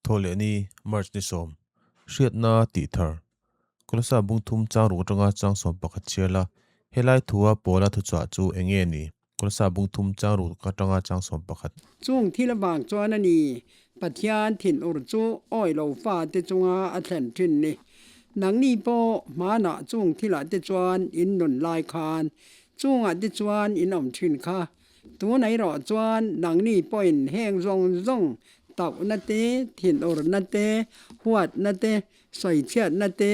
Thawhlehni, March ni sawm, Hriatna tih thar, Kolosa bung thum chang ruk atanga chang sawm pakhat chhiar la, helai thua Paula thuchah chu eng nge ni? Kolosa bung thum chang ruk atanga chang sawm pakhat. Chung thil avang chuan a ni, Pathian thinur chu awi lo fate chunga a thlen thin ni. Nangni pawh hmanah chung thilah te chuan in nun lai khan chungah te chuan in awm thin kha. Tunah erawh chuan nangni pawhin heng zawng zawng tauhna te, thinurna te, huatna te, sawichhiatna te,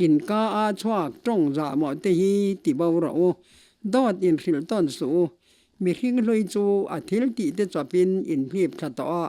inka a chhuak tawng zahmawh te hi ti bo rawh u. Dawt inhrilh tawn suh u. Mihring hlui chu a thil tih te chawpin inhlip thla tawh a,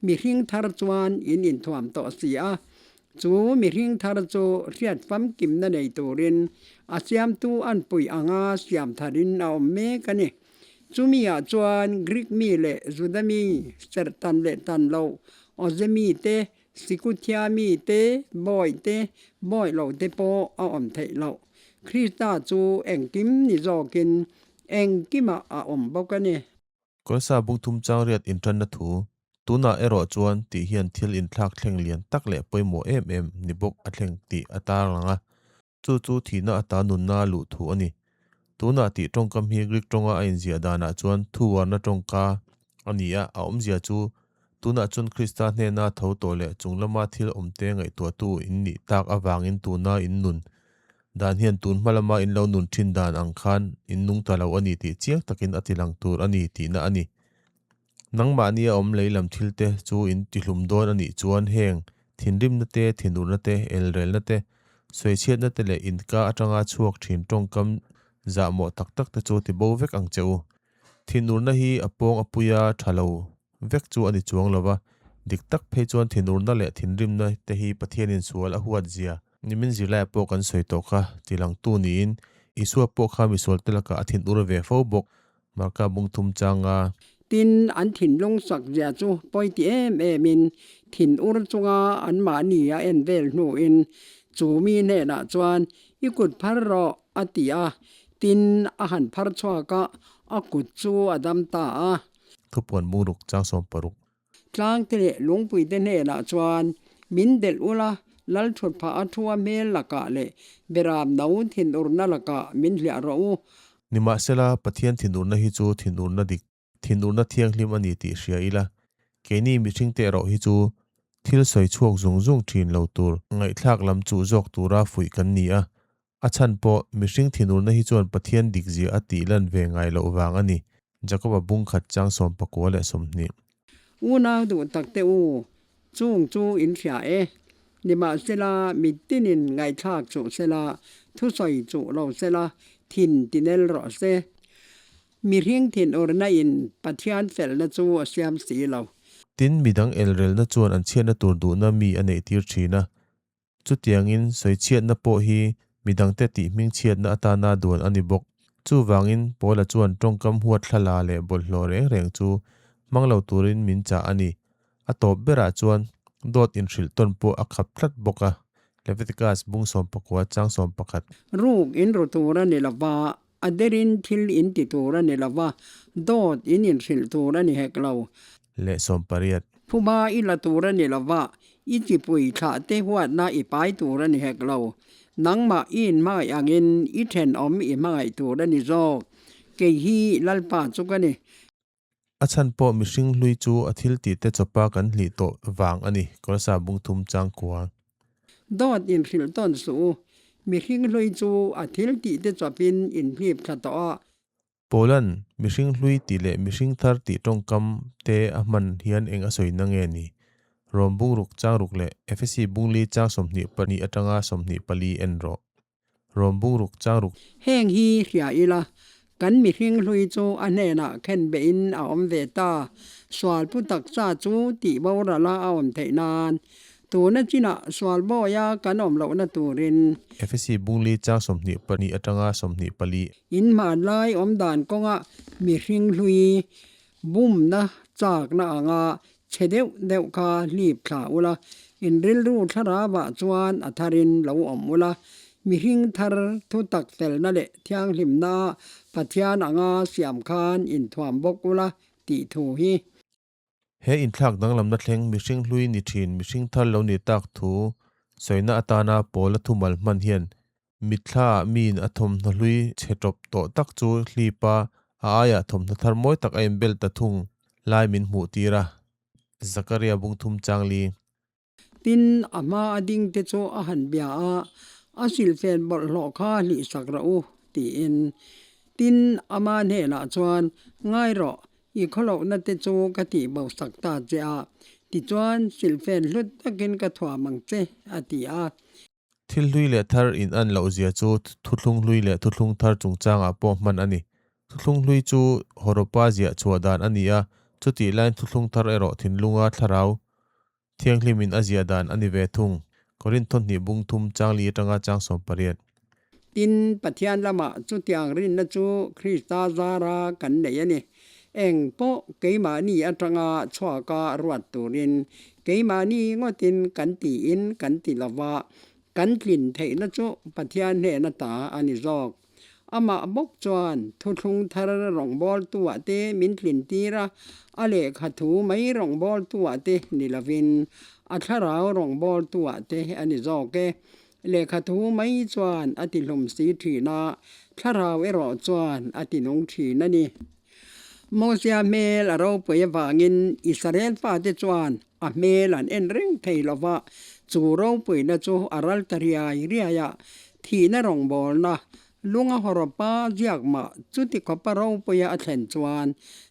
mihring thar chuan in inthuam tawh si a. Chu mihring thar chu hriat famkimna nei turin a siamtu an puih anga siam tharin a awm mek a ni. Chumi ah chuan Greek mi leh Juda mi, serh tan leh tan loh, Awze mi te, Sikuthia mi te, bawi te, bawi lo te pawh a awm theih loh. Krista chu engkim ni zawkin engkimah a awm bawk a ni. Kawlsa bungthum changriat intanna thu, Tunah erawh chuan tih hian thil inthlak thleng lian tak leh pawimawh em em ni bawk a thleng tih a tarlang a, chu chu thihna ata nunna a luh thu a ni. Tunah tih tawngkam hi Greek tawnga a inziah danah chuan thu uarna tawngka a ni a, a awmzia chu tunah chuan Krista hnena tho tawh leh chung lama thil awmte ngaihtuahtu in nih tak avangin tuna in nun Dan hian tun hma lama in lo nun thin dan ang khan in nung ta lo a ni tih chiang takin a ti lang tur a ni tihna a ni. Nangmahni a awm lei lam thil te chu in tihlum dawn a nih chuan heng thinrimna te, thinurna te, elrelna te, sawichhiatna te leh inka atanga chhuak thin tawngkam zahmawh tak tak te chu ti bo vek ang che u. Thinurna hi a pawng a puia tha lo vek chu a ni chuang lo va, dik tak phei chuan thinurna leh thinrimna te hi Pathianin sual a huat zia Nimin zirlaiah pawh kan sawi tawh kha tilangtu niin Isua pawh kha misualte lakah a thinur ve fo bawk. Marka bung thum changa. Tin, an thinlung sak zia chu pawi ti em emin thinur chunga anmahni a en vel hnuin chu mi hnenah chuan, I kut phar rawh, a ti a. Tin, a han phar chhuak a, a kut chu a dam ta a. Thupuan bung ruk chang 60. Tlangte leh lungpuite hnenah chuan min delh ula, lal thut phah a thua hmel lakah leh beram no thinurna lakah min hliah rawh u. Nimahsela, Pathian thinurna hi chu thinurna dik, thinurna thianghlim a ni tih hria ila, keini mihringte erawh hi chu thil sawi chhuak zung zung thin lo tur, ngaihthlak lam chuh zawk tura fuih kan ni a, A chhan pawh, mihring thinurna hi chuan Pathian dikzia a tih lan ve ngai loh vang a ni, Jakoba bung khat chang 19 leh 20. Unau duh tak te u, chung chu in hria e. Nimahsela, mitinin ngaihthlak chuh sela, thusawi chuh lo sela, thin tinel rawh se. Mihring thinurna in Pathian felna chu a siam si lo. Tin, midang elrelna chuan an chhiatna tur duhna mi a neihtir thin a, Chutiangin sawichhiatna pawh hi midangte tih hmingchhiatna atana duan a ni bawk. Chuvangin Paula chuan tawngkam huat thlala leh bawlhhlawh reng reng chu hmang lo turin min chah a ni. A tawp berah chuan dawt inhrilh tawn pawh a khap tlat bawk a, Leviticus bung 19 chang 11. Ruk in ru tur a ni lova, a derin thil in ti tur a ni lova, dawt in inhrilh tur a ni hek lo. Leh 18. Phuba i la tur a ni lova, i chipui thlah te huatna i pai tur a ni hek lo. Nangmah i inhmangaih angin i thenawm i hmangaih tur a ni zawk. Kei hi Lalpa chu ka ni. A chhan pawh mihring hlui chu a thil tih te chawpa kan hlih tawh vang a ni, Kawlsa bung thum chang kua. Dawt inhrilh tawn suh u. Mihring hlui chu a thil tih te chawpin inhlip thla tawh a. Paula'n mihring hlui tih leh mihring thar tih tawngkam te a hman hian eng a sawina nge ni? Rom bung ruk chang ruk leh Efesi bung li chang 22 atanga 24 en rawh. Rom bung ruk chang ruk. Heng hi hria ila, kan mihring hlui chu a hnenah khen behin a awm ve ta. Sual pu taksa chu tih borala a awm theih nan Tuna chinah sual bawia kan awm lohna turin. Efesi bungli chang 22 atanga 24. In hmanlai awm dan kawnga mihring hlui bumna chakna anga chhe deuh deuh kha hlip thla ula, in rilru thlarauah chuan a tharin lo awm ula, mihring thar thutak felna leh thianghlimna Pathian anga siam khan inthuam bawk ula tih thu hi. He inthlak danglamna thleng mihring hlui ni thin mihring thar lo ni tak thu sawina atana Paula thumal hman hian mitthlaah miin a thawmhnaw hlui chhe tawp tawh tak chu hlip a, a aiah thawmhnaw thar mawi tak a inbel ta thung lai min hmuh tir a. Zakaria bung thum chang li. Tin, a hma a ding te chu a han bia a, A silfen bawlhhlawh kha hlihsak rawh u, tiin. Tin, ama hnenah chuan, Ngai rawh, i khawlohna te chu ka tihbosak ta che a, tichuan silfen hlut takin ka thuam ang che, a ti a. Thil hlui leh thar in an loh zia chu thuthlung hlui leh thuthlung thar chungchangah pawh hman a ni. Thuthlung hlui chu hawrawpa ziah chhuah dan a ni a, chutih laiin thuthlung thar erawh thinlunga thlarau thianghlimin a ziah dan a ni ve thung. Korinth hnih bung thum changli atanga chang 18. Tin, Pathian lamah chutiang rinna chu Krista zara kan nei a ni. Eng pawh keimahni atanga chhuaka ruat turin keimahni ngawtin kan tiin kan ti lova, kan tlin theihna chu Pathian hnena ta a ni zawk. Amah bawk chuan thuthlung thar rawngbawltuah te min tlin tir a, a lehkha thu mai rawngbawltuah te ni lovin a thlarau rawngbawltuah te a ni zawk e. Lehkha thu mai chuan a ti hlum si thin a, thlarau erawh chuan a ti nung thin a ni. Mosia hmel a ropui avangin Israel fate chuan a hmel an en reng thei lo va, chu ropuina chu a ral ta riai riai a, thihna rawngbawlna lunga hawrawpa ziak mah chuti khawpa ropuia a thlen chuan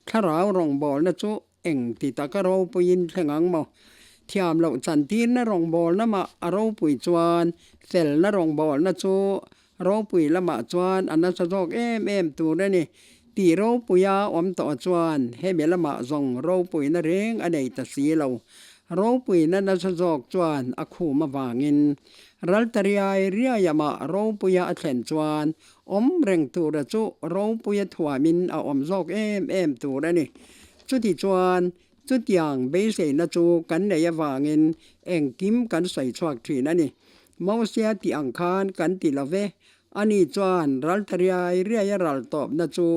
thlarau rawngbawlna chu Eng ti taka ropuiin thleng ang maw? Thiam loh chantirna rawngbawlna mah a ropui chuan felna rawngbawlna chu ropui lamah chuan a nasa zawk em em tur a ni. Tih ropuia awm tawh chuan hemi lamah zawng ropuina reng a nei ta si lo. Ropuina nasa zawk chuan a khum avangin ral ta riai riai amah ropuia a thlen chuan Awm reng tura chu ropuia thuamin a awm zawk em em tur a ni. Chuti chuan, chutiang beiseina chu kan nei avangin engkim kan sawi chhuak thin a ni. Mosia tih ang khan kan ti lo ve. Ani chuan ral ta riai riai a ral tawpna chu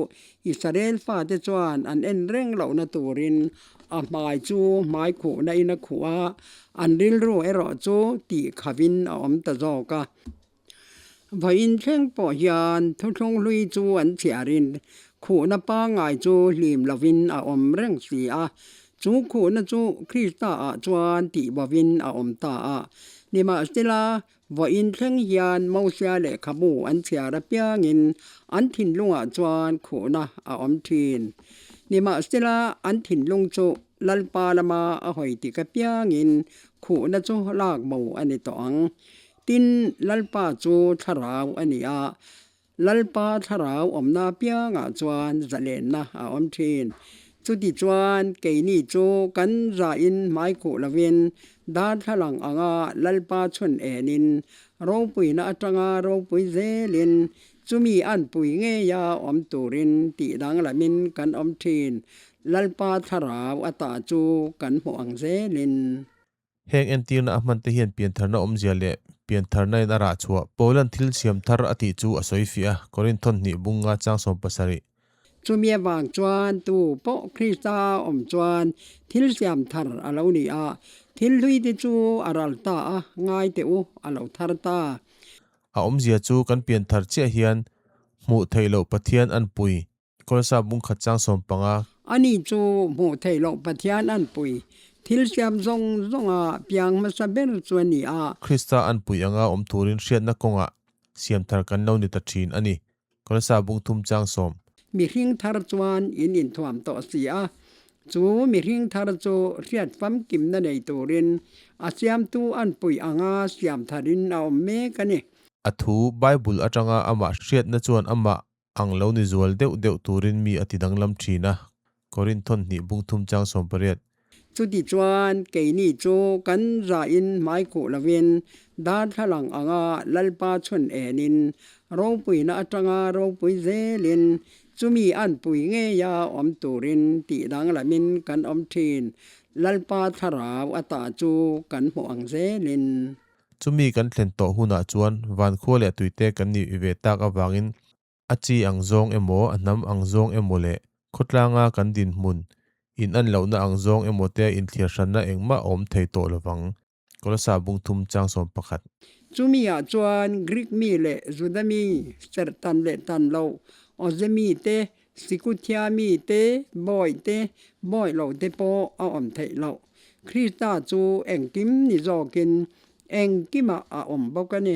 Israel fate chuan an en reng lohna turin a hmai chu hmai khuhna in a khuh a, an rilru erawh chu tih khavin a awm ta zawk a. Vawiin thleng pawh hian thuthlung hlui chu an chhiarin khuhna pangngai chu hlim lovin a awm reng si a. Chu khuhna chu Krista-ah chuan tih bovin a awm ta a. Nimahsela, vawiin thleng hian Mosia lehkhabu an chhiar apiangin an thinlungah chuan khuhna a awm thin. Nimahsela, an thinlung chu Lalpa lama a hawi tik apiangin khuhna chu lak bo a ni tawh ang. Tin, Lalpa chu thlarau a ni a, Lalpa thlarau awmna piangah chuan zalenna a awm thin. Chutichuan, keini chu kan zain hmaikhuh lovin darthlalang anga Lalpa chhun enin ropuina atanga ropui zelin chumi anpui ngeia awm turin tih danglamin kan awm thin. Lalpa thlarau ata chu kan hmuh ang zelin. Heng entirna a hmante hian piantharna awmzia leh piantharna in a rah chhuah Paulan thil siam thar a tih chu a sawi fiah a, Korinth hnih bunga chang 70. Chumi avang chuan tu pawh Krista awm chuan thil siam thar a lo ni a, thil hlui te chu a ral ta a, ngai teh u, a lo thar ta. A awmzia chu kan pianthar chiah hian hmuh theih loh Pathian an pui Kawlsa bung khat chang 15. Ani chu hmuh theih loh Pathian an pui thil siam zawng zawnga piang hmasa ber chu a ni a. Krista an pui anga awm turin hriatna kawngah siam thar kan lo ni ta thin a ni. Kawlsa bung thum chang 10. Mihring thar chuan in inthuam tawh si a, chu mihring thar chu hriat famkimna nei turin a siamtu an pui anga siam tharin a awm mek a ni. A thu Bible atanga amah hriatna chuan amah Ang lo ni zual deuh deuh turin mi a ti danglam thin a, Korinth hnih bung thum chang 18. Chuti chuan keini chu kan zain hmaikhuh lovin darthlalang anga Lalpa chhun enin ropuina atanga ropui zelin chumi anpui ngeia awm turin tih danglamin kan awm thin. Lalpa thlarau ata chu kan hmuh ang zelin. Chumi kan thlen tawh hunah chuan vankhua leh tuite kan nih ve tak avangin a chi ang zawng emaw, a hnam ang zawng emaw leh khawtlanga kan dinhmun In-an lohna ang zawng emaw te inthliar hranna engmah a awm thei tawh lovang. Kolosa bung thum chang 11. Chumi-ah chuan Greek mi leh Juda mi, serh tan leh tan loh, Awze mi te, Sikuthia mi te, bawi te, bawi lo te pawh a awm theih loh. Krista chu engkim ni zawkin engkimah a awm bawk a ni.